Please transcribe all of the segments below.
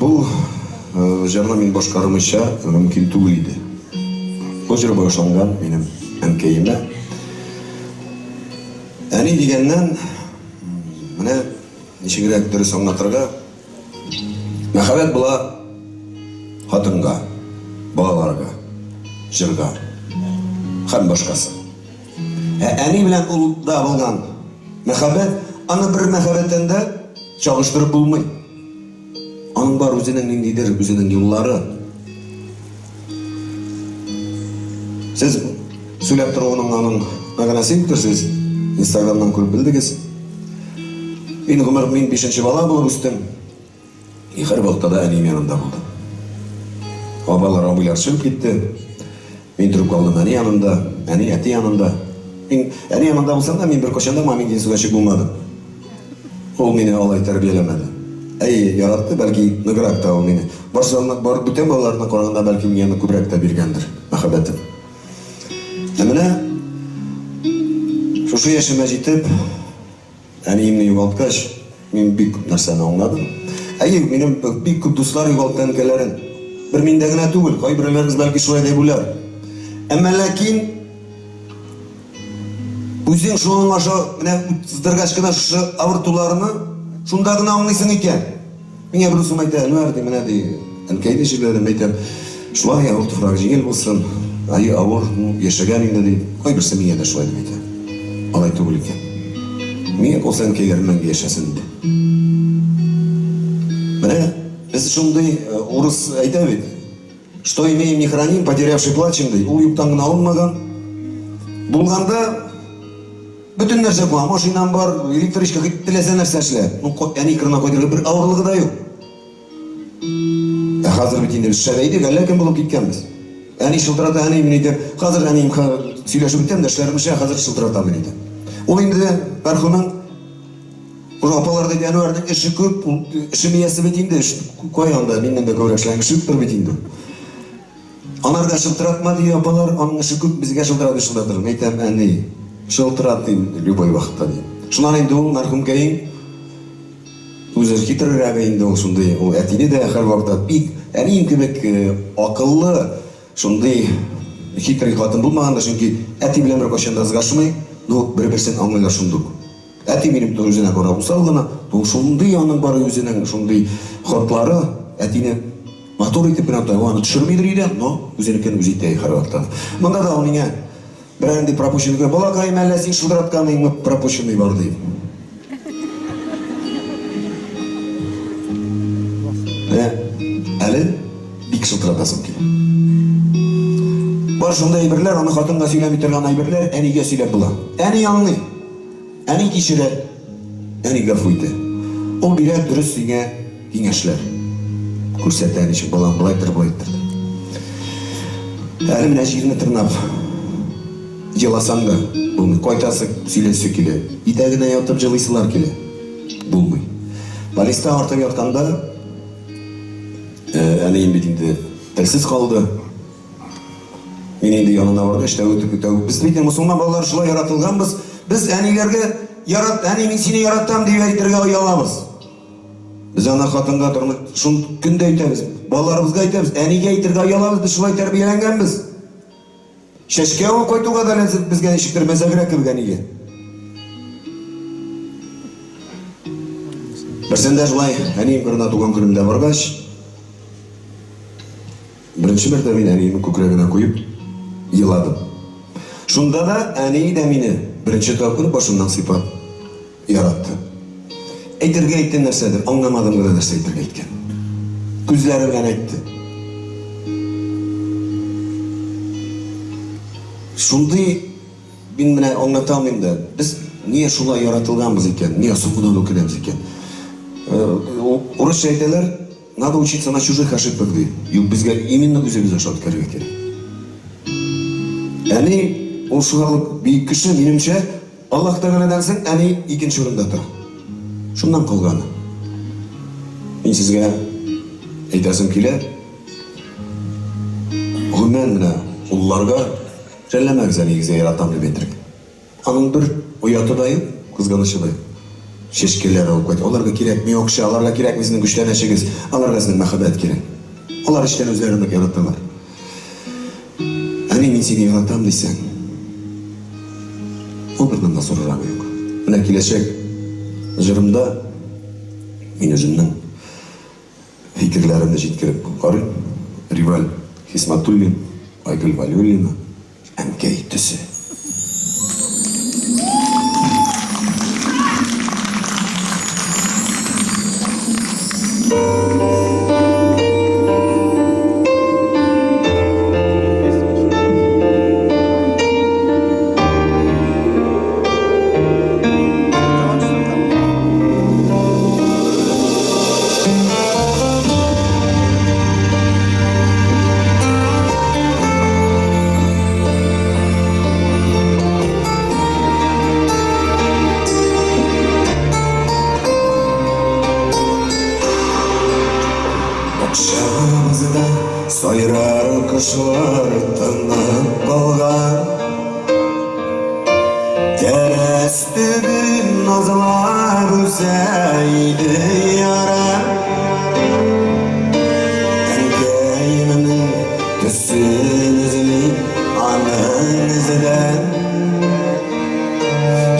Бу җырны мин башкармыйча мөмкин түгел иде. Бу җыр багышланган минем әнкәемә. Әни дигәннән, менә ничегрәк дөрес аңлатырга? Мәхәббәт була хатынга, балаларга, җырга һәм башкасы. Ә әни белән улда булган мәхәббәт, аны бер мәхәббәттән дә чагыштырып булмый. Аның бар үзенең ниндидер үзенең юллары. Сез сөйләп торуының аның мәгънәсе юктыр, сез Инстаграмнан күреп белдегез. Мин гомер мин бишенче бала булып үстем. И һәрвакытта да әнием янында булдым. Бабалар, абыйлар чыгып китте. Мин торып калдым әни янында, әни, әти янында. Мин әни янында булсам да, мин беркайчан да маменькин сыночек булмадым. Ул мине алай тәрбияләмәде. Әйе, яратты, бәлки ныграк та ул мине. Барсына, бар бүтән балаларына караганда бәлки миңа аны күбрәк тә биргәндер мәхәббәтен. Ә менә шушы яшемә җитеп, Әниемне югалткач, мин бик күп нәрсәне аңладым. Әйе, минем бик күп дуслар югалтты әнкәләрен. Бер миндә генә түгел, кайберәүләрегез бәлки шулай дип уйлар. Әмма ләкин үзең шуның аша менә уздыргач кына шушы авыртуларны шунда гына аңлыйсың икән. Миңа бер дустым әйтә, Әнвәр, ди, менә, ди, әнкәйне җирләдем, әйтәм, шулай, авыр туфрагы җиңел булсын, әйе, авыр, ну, яшәгән инде, ди. Кайберсе миңа дә шулай дип әйтә. Алай түгел икән. Миңа калса, әнкәйләр мәңге яшәсен иде. Менә без шундый, э, урыс әйтә бит, что имеем, не храним, потерявший плачем, ди. Ул юктан гына алынмаган. Булганда Бөтен нәрсә була, машинам бар, электричка, хоть теләсә нәрсә эшлә. Ну, әни кырына кайтырга бер авырлыгы да юк. Ә хәзер бит инде без шәбәйдек, әллә кем булып киткәнбез. Әни шылтырата, әни, мин әйтәм, хәзер әнием сөйләшеп бетәм дә, эшләрем эшлә, хәзер шылтыратам, мин әйтәм. Ул инде мәрхүмең уже апалар да әйтә, Әнвәрнең эше күп, ул эше миясе бит инде, эш кая анда, миннән дә күбрәк эшләгән кеше юктыр бит инде. Анарга шылтыратма, ди апалар, аның эше күп, безгә шылтырат, шылтыратыр. Мин әйтәм, әни, шылтырат, дим, любой вакытта, дим. Шуннан инде ул мәрхүмкәең үзе хитрыйрагы инде ул шундый, ул әтине дә һәрвакытта бик әнием кебек э, акыллы, шундый хитрый хатын булмагандыр, чөнки әти белән беркайчан да ызгышмый, ну, бер-берсен аңлыйлар шундук. Әти минем то үзенә күрә усал гына, то шундый аның бар үзенең шундый хатлары, әтине матур итеп кенә тота, ул аны төшермидер өйдә, но үзенекен үзе итә һәрвакытта. Монда да ул миңа берәр нинди пропущенный күрә, балакаем, әллә син шылтыратканыеңмы, пропущенный бар, ди. Менә әле бик шылтыратасым килә. Бар шундый әйберләр, аны хатынга сөйләми торган әйберләр, әнигә сөйләп була. Әни аңлый. Әни кичерә, әни гафу итә. Ул бирә дөрес сиңа киңәшләр. Күрсәтә, ничек балам, болай итер, болай итер. Әле менә җирне тырнап еласаң да булмый. Кайтасы, сөйләсе килә. Итәгенә ятып җылыйсылар килә. Булмый. Больниста артып ятканда, әнием бит инде телсез калды. Мин инде янына баргач, тәү тәү без бит мусулман балалар шулай яратылганбыз. Без әниләргә ярат, әни мин сине яратам дип әйтергә оялабыз. Без ана хатынга тормыш шул көндә әйтәбез, балаларыбызга әйтәбез, әнигә әйтергә оялабыз, без шулай тәрбияләнгәнбез. Чәчкә алып кайтуга да ләззәт безгә ничектер мәзәгрәк кебек әнигә. Берсендә шулай әнием кырына туган көнемдә баргач, Беренче мәртәбә мин әниемне күкрәгенә куеп еладым. Шунда да әни дә мине беренче тапкыр башымнан сыйпап яратты. Әйтергә әйтте нәрсәдер, аңламадым гына нәрсә әйтергә әйткән. Күзләре белән әйтте. Шундый мин менә аңлата алмыйм да, без нигә шулай яратылганбыз икән, нигә соңыннан үкенәбез икән? Э, урысча әйтәләр, Надо учиться на чужих ошибках, ди. Юк, безгә именно үзебез аша үткәрергә кирәк. Әни, ул шулай бөек кеше, минемчә, Аллаһ Тәгаләдән соң әни икенче урында тора. Шуннан калганы. Мин сезгә әйтәсем килә, гомумән менә улларга жәлләмәгез әниегезгә яратам дип әйтергә. Аның бер ояты да юк, кызганычы да юк. Чәчкәләр алып кайт. Аларга кирәкми акча, аларга кирәкми сезнең күчтәнәчегез. Аларга сезнең мәхәббәт кирәк. Алар эчтән үзләрен нык яраталар. Әни, мин сине яратам дисәң, ул бернән дә зуррагы юк. Менә киләчәк җырымда мин үземнең фикерләремне җиткереп карыйм. Риваль Хисмәтуллин, Айгөл Вәлиуллина, Әнкәй төсе. Бакчабызда сайрар кошлар тынып калган. Тәрәз төбен назлап үсә иде ярам. Әнкәемнең төсен эзлим аның эзеннән.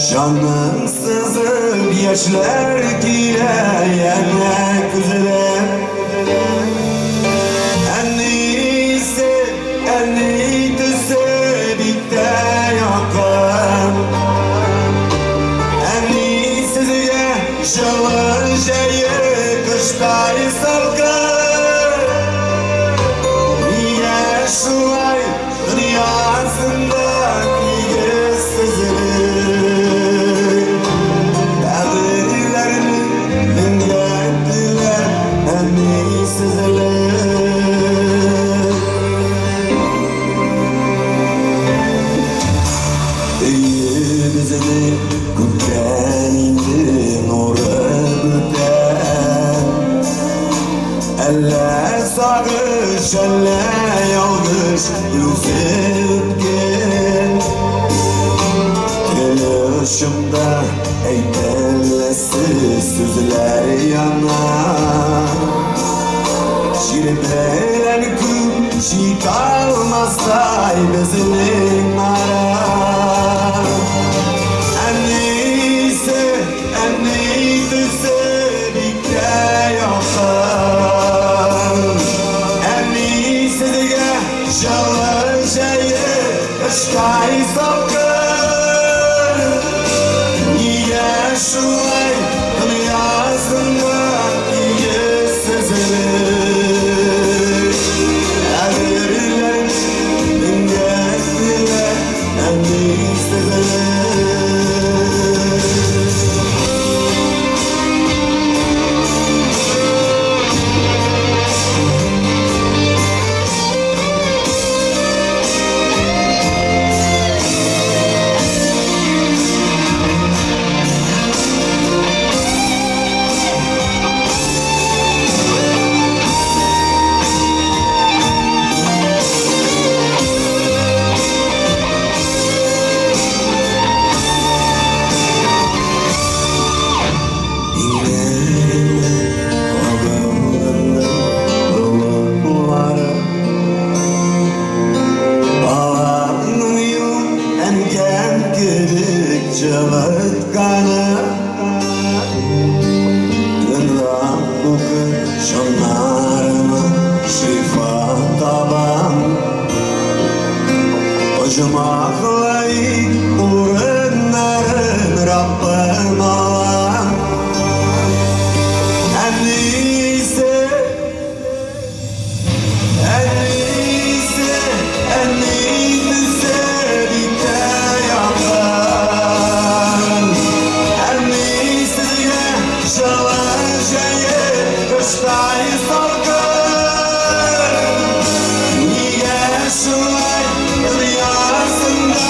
Җаным сызып яшьләр килә янә күздән. Әнисе, әни төсе бик тә якын. Әни сезгә җылы җәе, кыштай салкын. Нигә шулай дөньясында тигезсезлек? Бәгырьләрне меңләттеләр әнисезлек. Өебезне күптән инде нуры бүтән. Әллә сагыш, әллә ялгыш үзе үткән. Тел очымда әйтеләсе сүзләр яна. Җир белән күк җиталмастай безнең ара. Әнисе, әни төсе бик тә якын. Әни сезгә җылы җәе, кыштай салкын. Нигә шулай дөньясында тигезсезлек? Әмерләр меңгәттеләр әнисезлек. Иңнәремә кагылганда болытлары, Аларның юк әнкәм кебек җылытканы. Тыңлап укып җаннарыма шифа табам. Оҗмахлай урыннарын Раббым алам. Әнисе, әнисе, әни төсе бик тә якын. Әни сезгә җылы җәе, кыштай салкын. Нигә шулай дөньясында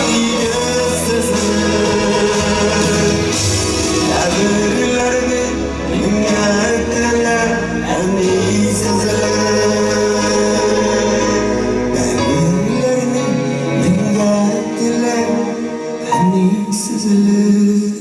тигезсезлек? Әмерләрне миңгәттеләр әнисезлек. Әмерләрне миңгәттеләр әнисезлек.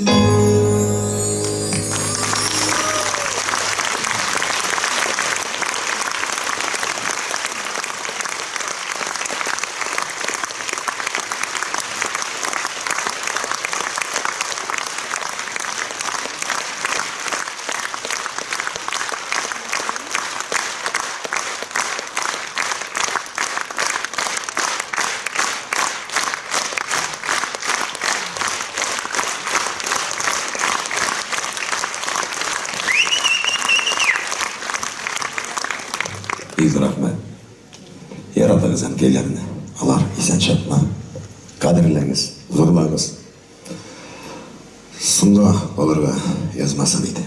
Бик зур рәхмәт. Яратыгыз әнкәйләрне, алар исән чакта. Кадерләгез, зурлагыз. Соңга калырга язмасын иде.